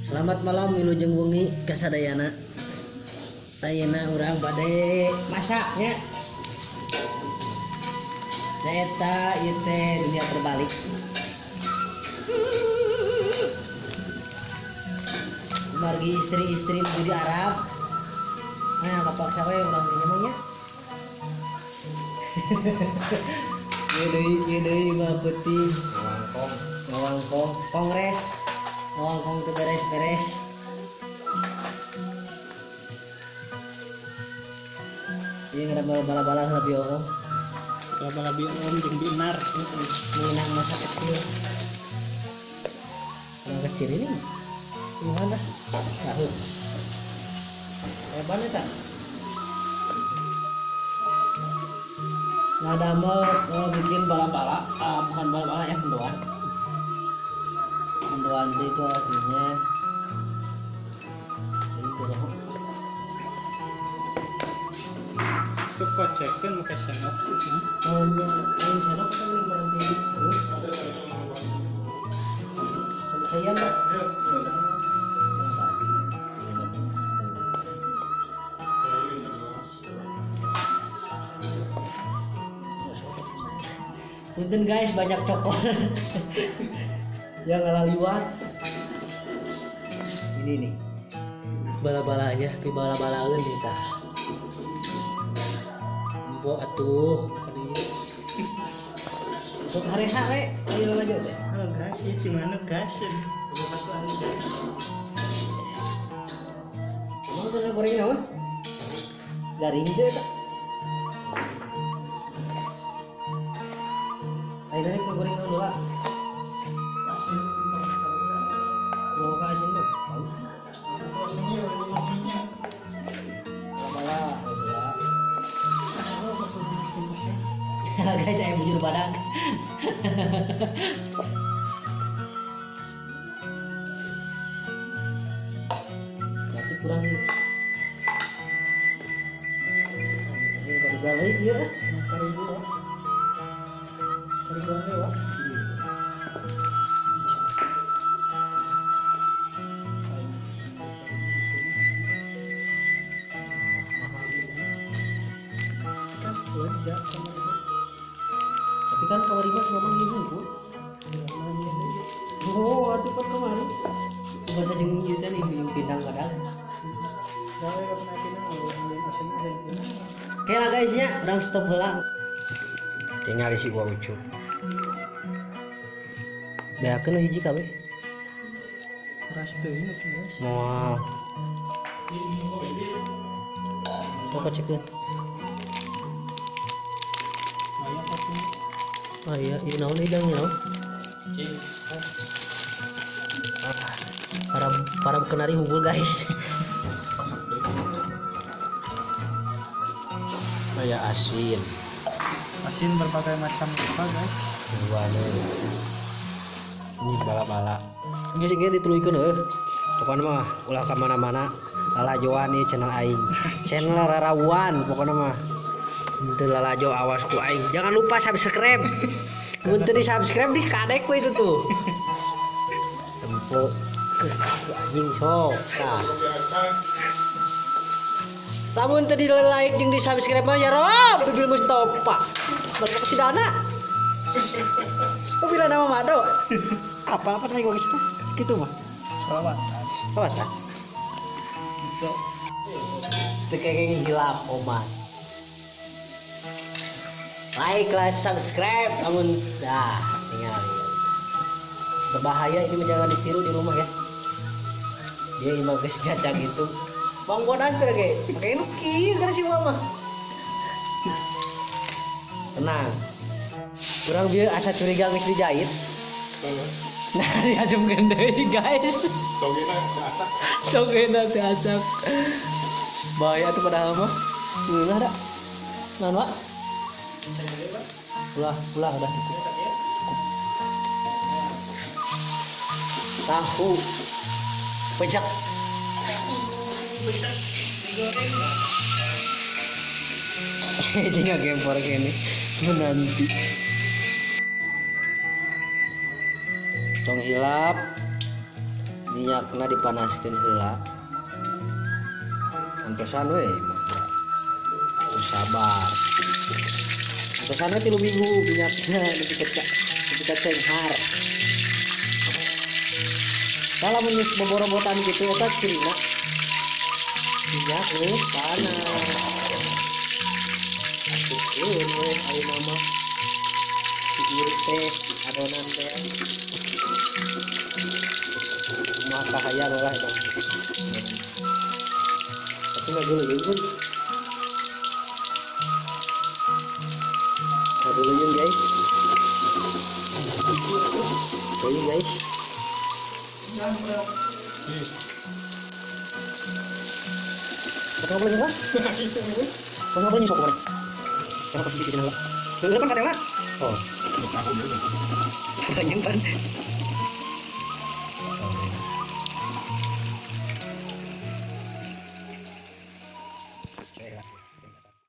Selamat malam wilujeng wengi kasadayana. Ayeuna urang bade masaknya. Eta ieu teh dunia terbalik. Margi istri-istri nuju di Arab. Nah, kapaksa we urang dinya mah nya. Ieu deui mah peuting. Ngawangkong. Ngawangkong, kongres. Ngawangkong teu beres-beres. Ieu ngadamel bala-bala lebih oom. Bala-bala bi oom jeung binar. Minang masa kecil. Yang kecil ini gimana? Tahu. Hebat eta. Ngadamel mau bikin bala-bala, bukan bala-bala ya, mendoan. Mendoan itu artinya ini tanya. Itu kocekeun make sendok. Oh iya, ini sendok kan ini berhenti. Saya enggak. Punten guys, banyak cokor yang ngaliwat. Ini nih bala-balanya, pi bala-balaeun nih tah. Empo atuh ka dieu. Sok hareha we, ayo aja teh. Halo guys, ieu cimana guys? Emang tuh goreng naon? Garing teh eta. Ayo dari goreng naon heula? Asin Mau ka asin mah. Asinnya minyak. Bala-bala heula. Guys, saya bujur badak. Berarti kurang nih. Ini kali galai dia. Kali dua. Kali dua lewat. Tapi kan kamari mah cuma manggil hungkul. Oh, atuh pan kamari. Bahasa jeung ieu teh nih jeung pindang kadang. Oke lah guys nya, urang stop heula. Tinggal isi gua ucup. Beakeun hiji kabeh. Keras teuing atuh guys. Moal. Sok cekeun. Ah iya, ieu naon hidang naon? Para para kenari unggul guys. Kayak asin. Asin berbagai macam rupa guys. Waduh. Ini bala-bala. Ini sih dituluykeun heuh. Pokona mah ulah ka mana-mana. Lalajoan ieu channel aing. Channel rarawan pokona mah. Teu lalajo awas ku aing. Jangan lupa subscribe. Mun teu di-subscribe di kadek ku itu tuh. Tempo anjing sok. Tah. Lamun teu di like jeung di subscribe mah ya Rob, Bibil Mustofa. Balik ke Sidana. Bila nama Mado. Apa-apa tadi gua gitu. Gitu mah. Selawatan. Selawatan. Gitu. Teu kenging hilap oman. Like lah, subscribe, namun dah tinggal. Berbahaya ini jangan ditiru di rumah ya. Dia imah geus ngaca gitu. Bang bodan teh ge, make nu kieu kana si mama. Tenang. Urang bieu asa curiga geus dijahit. Nah, diajumkeun deui guys. Togena teu asak. Togena teu asak. Bahaya tuh padahal mah. Ngeunah da. Naon, Pak? Ulah, ulah udah cukup. Tahu pecak. Jika gempor gini menanti. Tong hilap. Minyakna dipanaskeun heula. Antosan we mah. Sabar. Antosan we 3 minggu minyakna nepi ka nepi ka cenghar. Kalau mun geus boborobotan kitu eta cirina minyak geus panas. Asupkeun we ayeuna mah. Diirit teh adonan teh. Kumaha kahayang lah eta. Tapi nggak dulu pun. Nggak dulu guys. Dulu guys. Kau boleh nyoba? Kau nggak boleh nyusok kemarin? Siapa posisi sini lah? Lu kan katanya lah? Oh. Nyimpan.